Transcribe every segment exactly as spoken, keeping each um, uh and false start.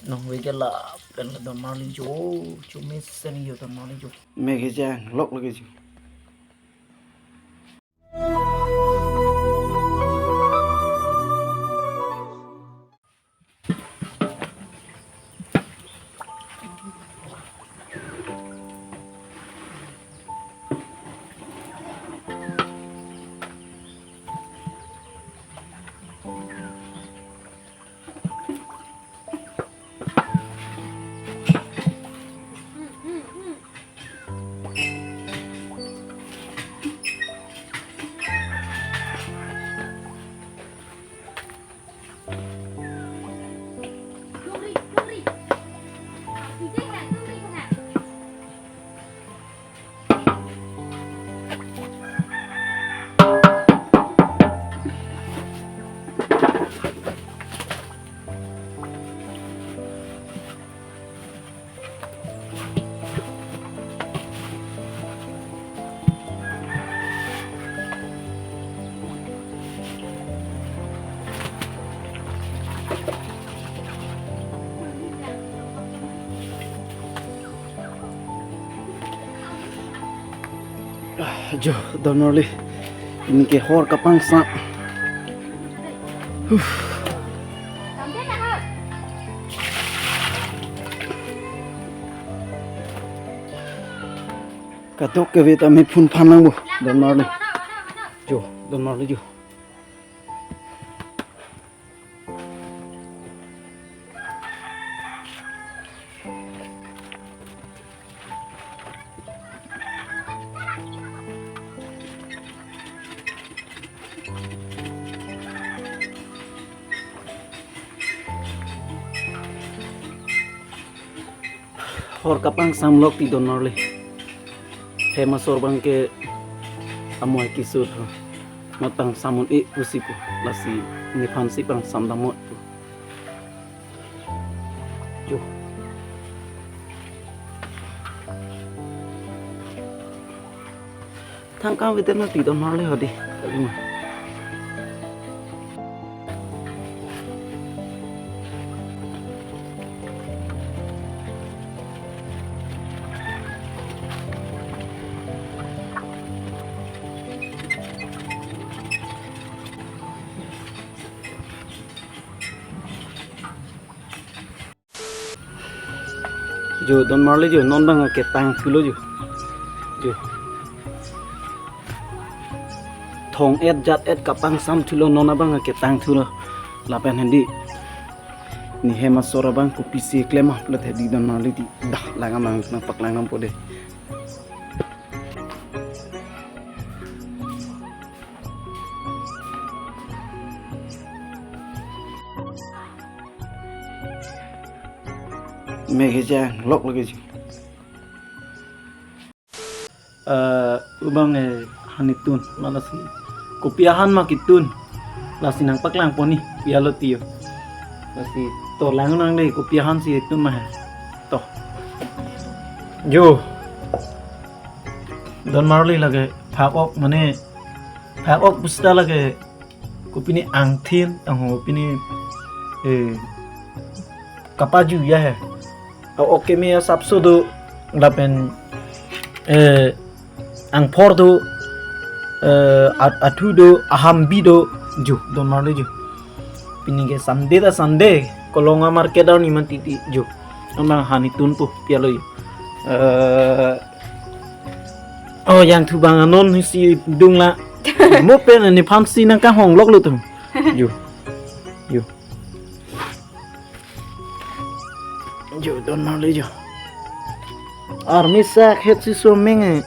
Nong veke lapen ke Don Marli jo, chumi sen jo Don Marli jo. Mek kejang lok lagi jo. Ah, jo, Don Marli. Pini ke hor kapangsam. Huh. Kadokave ta mephun phan nangpo, Don Marli. Jo, Don Marli jo. Hor kapangsam lok ti Don Marli. Hem asor abang ke amoi kesur ho. Matang samun e pusi pu. Lasi nephan si pangsam damot pu. Jo. Thangkang vedet na ti Don Marli hadi. Kalima. Jo, Don Marli jo, non abang ketang thulo jo. Jo. Thong et jat et kapangsam thulo, non abang ketang thulo. Lapen handi. Ne hem asor abang kopisi klem aplet hedi Don Marli ti. Dah, langam lang nangpaklang nangpo de. Mek kejang lok lagi jo. Eh, abang, eh, han itun, ma lasi kopi ahan ma kitun. Lasi nangpaklangpo ni, pi alo tiyo. Lasi to lang nangne, kopi ahan si itun ma he. To. Jo. Don Marli lake phak-ok mane phak-ok pusta lake kopine angthin, ang kopine, eh, kapaju ya he. A-ok keme asapso do lapen, eh, angphor do, eh, at-, athu do, ahambi do, jo, Don Marli jo. Pini ke Sunday ta Sunday, Kolonga market arni man titi jo. Amang han itunpo, pi alo jo. Eh, oh, Jangthu abang anon si dungla. Mo pen nephan si nangkahong lok lo tu. Jo. Jo. Jo, Don Marli jo. Armi sak het si someng eh.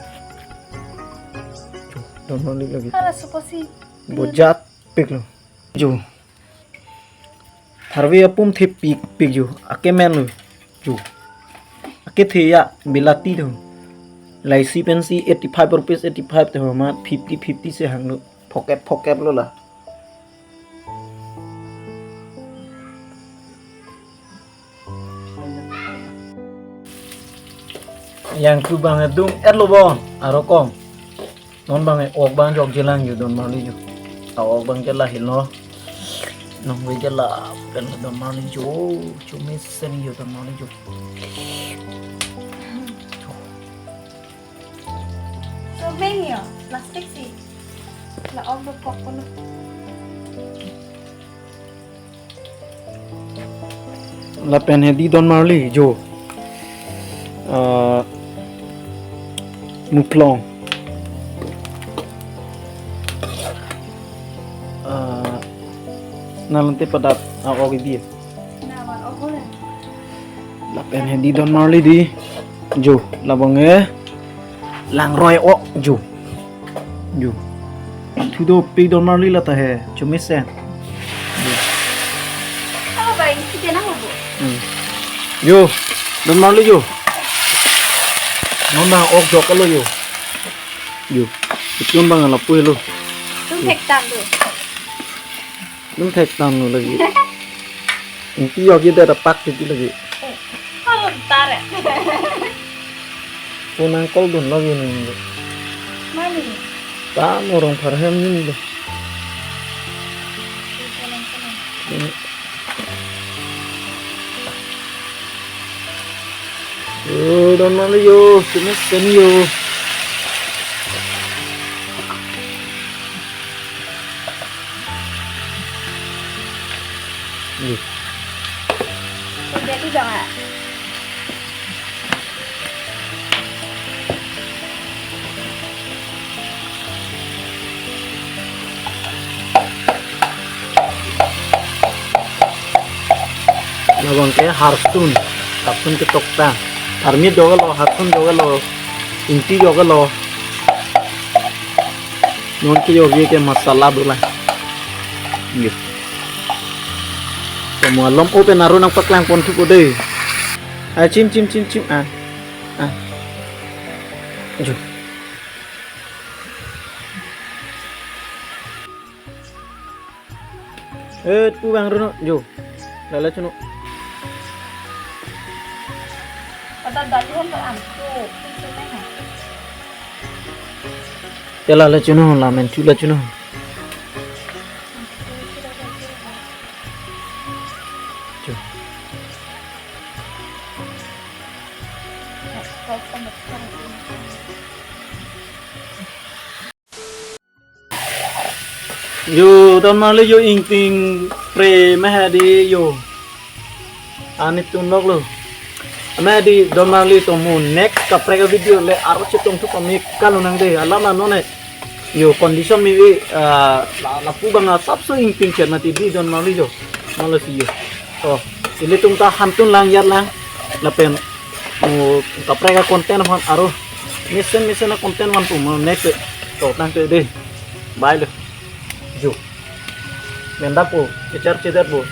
Jo, Don Marli lagi. Hala supo si. Bojat pik lo. Jo. Tharve apum thepik pik jo. Akemen lo. Jo. Akethe ya bilati do. Laisi pensi eighty five rupees, eighty five to ma fifty fifty si hang lo. Pocket pocket lo la. Jangthu abang adung et lo bon, arokom. Non abang e ok abang jokjelang jo Don Marli jo. A-ok abang ke lahelo. Nang wege lapen Don Marli jo, chomesen jo Don Marli jo. Chomesen jo, plastic si. La-ok dokok pulo. Lapen hedi Don Marli jo. Ah, muplong. Ah, nalante padat a-ok hedi. Lapen hedi Don Marli di. Jo, labang e. Langroi ok jo. Jo. Thu dopik Don Marli lata he. Chomesen. Jo. Apa ini kita nang bu? Hmm. Jo, Don Marli jo. Non nang ok joklo jo. Jo. Itum bang lapu helo. Tum thek tam tu. Tum thek tam lo lagi. Ingti jok kita dapat gitu lagi. Eh, kalau ntar ya. Punang kol dun lagi nih. Mana nih? Tam orang parham ini deh. Ini. Yo, Don Marli yo, sini sini yo. Nih. Jadi jangan. Labang ke harsun, harsun ke tokta. Armi joklo, harsun joklo, ingti joklo. Non ke yo ye ke masala dolang. Ye. Semua lom open aru nangpaklang pon thupo dei. Ah, chim, chim, chim, chim. Ah. Ah. Jo. Eh, pu bang runo, jo. Lala chuno. Kata dali hon ta am tu, tu tu na. Te lala chuno, lamen chu la chuno. Chu. Yo, Don Marli yo ingting pre mehadi yo. Ani tun lok lo. Mehadi Don Marli to mo next kaprek video le aro chetong thu kami kalunang de. Alam ano ne. Yo condition mi, ah, la, lapu bang asap so ingting chet mati di Don Marli yo. Malo si yo. Oh, ilitum ta hantun lang yar lang. Lapen mo kaprek a content aphan aro. Mesen mesen a content van pu mo next to tangte de. Bye lo. Jo. Menda po, kechar chedar po.